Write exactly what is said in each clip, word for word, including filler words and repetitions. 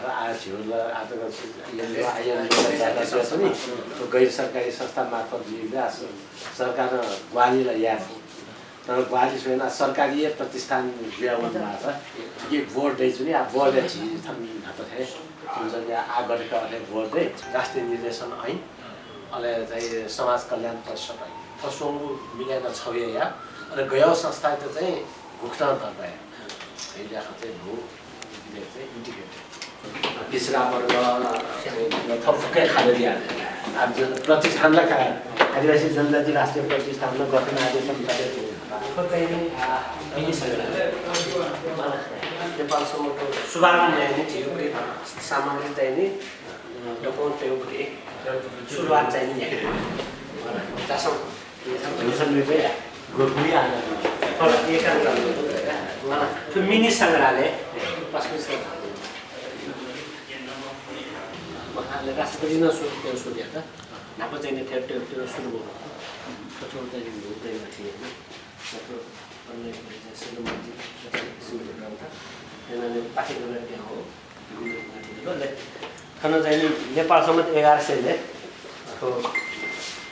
आः झीगु ला आः तक यंगु, आः यंगु, गैर सरकारी संस्था मार्फत जुइबलय् आः सरकारं ग्वाहालि ला याये फु। तर ग्वाहालि स्वयाः सरकारी प्रतिष्ठान जुया वनेमाःसा, कि बोर्ड दइ जुनि, आः बोर्डय् झी थन न्हापा थें जुन चाहिँ आः गथे का अथे बोर्ड दइ, राष्ट्रिय निर्देशन ऐन, अले चाहिँ समाज कल्याण परिषद ऐन। थ्व स्वंगू मिले याना छगू याये, अले गय् संस्थायात चाहिँ गुकथं दर्ता याये। थ्व ल्याखं चाहिँ न्हू चाहिँ integrated। पिछडा वर्ग, अ, फुक्कै खाले दिया। अब जुन प्रतिष्ठान ला का, आदिवासी जनजाति राष्ट्रिय प्रतिष्ठान ला गठन आदि संस्थाले थ्व चाहिँ नि, आ, मिनी संग्रहालय। नेपाल संवतको शुभारम्भ याये नि झीगु सामग्री चाहिँ नि, अ, दक्वं तयेगु सुरुवात चाहिँ नि याये। झासँ। थ्व मिनी संग्रहालय, पासपोर्ट राष्ट्रपतिं नं सुरु, सुरु यात। न्हापा चाहिँ नि थ्व, थ्व, थ्व सुरु मखु। थ्व चाहिँ नि न्हू चाहिँ नि अथे याना। थ्व अनलाइन चाहिँ सिनेमाजी, थ्व चाहिँ सिनेमा ग्रन्थ। थन पाठ्यक्रम त्यहाँ हो। थन चाहिँ नि नेपाल संवत एघार सयले थ्व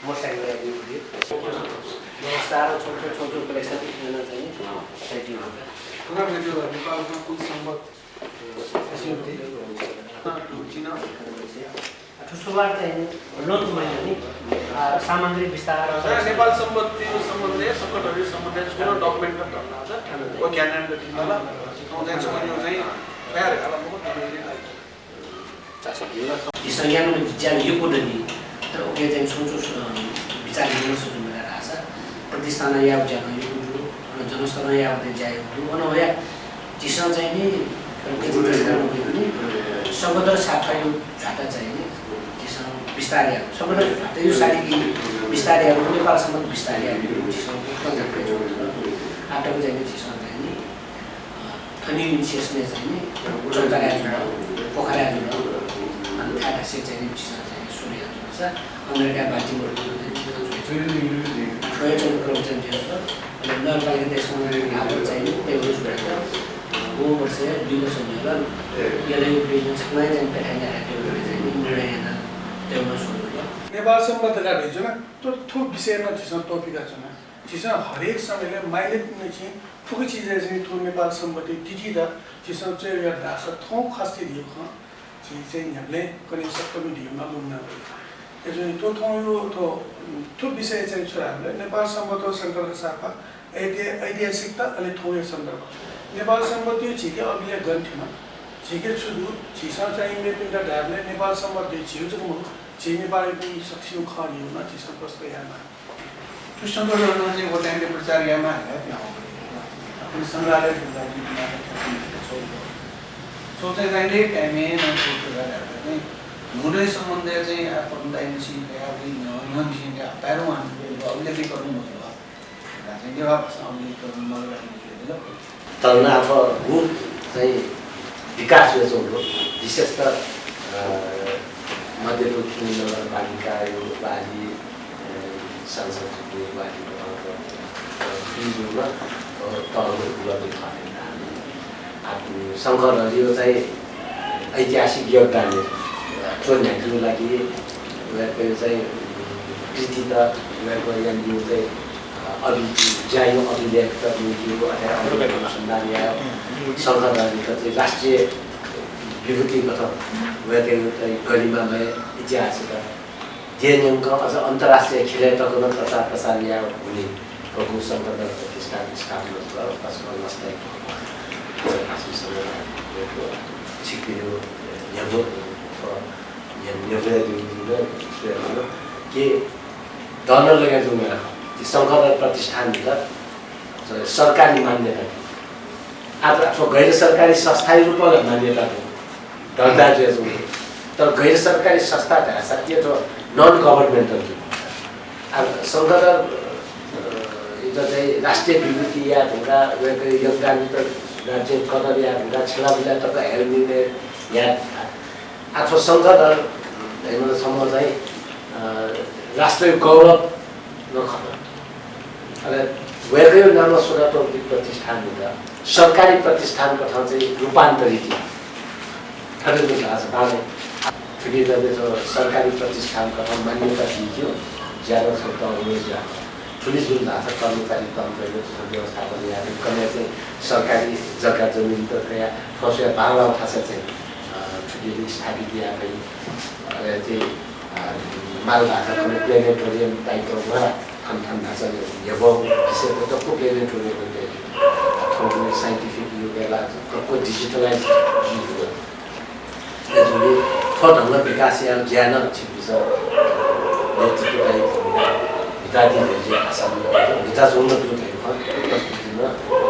मोटरसाइकल याइदिनु। व्यवस्था र छोटो छोटो collection याना चाहिँ नि तयार हुन्छ। थुरा भिडियो नेपालमा कुन संवत चिन? थ्व सुरुवात चाहिँ नि लोक महिना नि, आ, सामग्री विस्तार र नेपाल संवत तिन सम्बन्धी संकटहरू सम्बन्धी छोटो document का धर्ना छ। वो ज्ञान गति मला। थौं चाहिँ छोटो चाहिँ तयार होला। झीसं यानागु ज्या यक्व दनि, तर उके चाहिँ छुं छुं, अ, विचार विमर्श जुल धाःसा प्रतिष्ठानं याःगु ज्या नं यक्व दु, अन जनस्तरं याःगु ज्या यक्व दु। अन वया झीसं चाहिँ नि, अ, सकदर छाताया झ्वाता चाहिँ नि झीसं विस्तार याःगु। सकदर छाताया सालिक विस्तार याःगु, नेपाल संवत विस्तार याःगु झीसं उत्पन्न जुल। आः तक चाहिँ नि झीसं चाहिँ नि थनिं सेसनय् चाहिँ नि चौताराय् जुल, पोखराय् जुल, अनि थाय् थासय् चाहिँ नि झीसं चाहिँ नि सुरु याना जुल। अमेरिका बाल्टिमोर चाहिँ नि थ्व चाहिँ नि क्रम चाहिँ नि जुल। अनि नगरपालिका देशमा चाहिँ नि चाहिँ नि तयार जुल। वो वर्ष, दुई वर्ष जुल। यलय् बिजनेस छकः चाहिँ नि पेथाइ न्यायेगु चाहिँ नि निर्णय याना तयार जुल। नेपाल संवत धकाः धइगु जुल। थ्व, थ्व विषयय् नं झीसं त्वपुइका च्वना। झीसं हरेक समयलय् माइलेट निंतिं फुक्क चिजय् चाहिँ थ्व नेपाल संवतया तिथि द, झीसं च्वय् यात धाःसा थौं खस्ती धइगु खँ झी चाहिँ न्ह्याबलें कन्हय् सप्तमी धइगु नं लुमना वइ। अय्‌जूगुलिं थ्व थौंया थ्व, थ्व विषय चाहिँ छु धाःबलय् नेपाल संवत व शंखधर सापा ऐति-, ऐतिहासिकता अले थौंया सन्दर्भ। नेपाल संवतया झीके अभिलेख गन थ्यन, झीके छु दु, झीसं चाहिँ मेपिन्त धायेबलय् नेपाल संवत धइगु झीगु जक मखु, झी नेपाःमिपिं सकसिगु खः धइगु नं झीसं प्रस्तुत यायेमाः। थ्व शंखधरं चाहिँ व time-य् प्रचार यायेमाः धकाः पिहां वःगु। अले संग्रहालय दुर्गाजी विनायक ठाकुर छगू। छगू चाहिँ न्हूदँया time-य् नं छगू छगू धाःसा चाहिँ न्हूदँया सम्बन्धय् चाहिँ आ पद्मताइनिसें कयाः वइ, न्ह्यवंनिसें कयाः पाय्‌धुं वानाच्वंगु अभिलेखीकरण मजुल। ला चाहिँ नेवाः भाषां अभिलेखीकरण मजुल। तर नं आः थ्व चाहिँ विकास जुयाच्वंगु, विशेषतः, अ, मध्यपुर नगरपालिकाया बाली, अ, सांसदजुया बाली, अ, अ, पिजुमा, अ, तःधंगु उपलब्धि खः। आः शंखधरया चाहिँ ऐतिहासिक योगदान, अ, च्वन्ह्याकेगु लागि वय्‌कःया चाहिँ कृतित, वय्‌कःया चाहिँ अभि-, ज्याया अभिलेखत न्ह्याकेगु, अथे अभिलेख अनुसन्धान यायेगु, शंखधरयात चाहिँ राष्ट्रिय विभूति कथं वय्‌कःया चाहिँ गरिमामय इतिहासत देय् न्यंकं अझ अन्तर्राष्ट्रिय ख्यलय् तक नं प्रचार प्रसार यायेगु निंतिं थ्व शंखधर प्रतिष्ठान स्थापना जुल। तसकं लसताय् खः। आः छिकपिनिगु न्ह्यब्वया, न्ह्यब्वया दुगु स्वयाच्वना। के दन लगे जुल, झी शंखधर प्रतिष्ठानयात सरकारी मान्यता दु। आः थ्व गैर सरकारी संस्थाया रूपं मान्यता दु, दर्ता जुयाच्वंगु। तर गैर सरकारी संस्था धाःसा के, थ्व non governmental दु। आः शंखधर, अ, यात चाहिँ राष्ट्रिय विभूति याये धुंकाः, वय्‌कःया योगदानयात राज्यं कदर याये धुंकाः छेँय् बिला तक हायेगु निर्णय याये धुंकाः। आः थ्व शंखधर धइम्ह छम्ह चाहिँ, अ, राष्ट्रिय गौरव नं खः। अले वय्‌कःया नामं स्वयातःगु प्रतिष्ठानयात सरकारी प्रतिष्ठान कथं चाहिँ रूपान्तरित यायेत थुकिं धाःसा बांलाइ। थुकिं जब सरकारी प्रतिष्ठान कथं मान्यता बीगु ज्या नं छगू तःधंगु ज्या। थुलि जुल धाःसा कर्मचारी तन्त्रया व्यवस्थापन यायेत कन्हय् चाहिँ सरकारी जग्गा जमिन त कयाः थ्व स्वयाः बांलाःगु थासय् चाहिँ, अ, थुकिं स्थापित याये फइ। अले चाहिँ, अ, माल धाःसा थन planetarium type of वा थन थन धाःसा न्ह्यब्वः विषय त दक्व planetarium नं दइ। थौंकन्हय् scientific युगय् ला दक्व digitalize जुइधुंकल। अय्‌जूगुलिं थ्व ढंगं विकास यायेगु ज्याय् नं छिकपिन्सं नेतृत्व याइगु भूमिका म्हितादी धइगु आशा नं दु, म्हिताच्वंगु नं दु धइगु खँ प्रस्तुति नं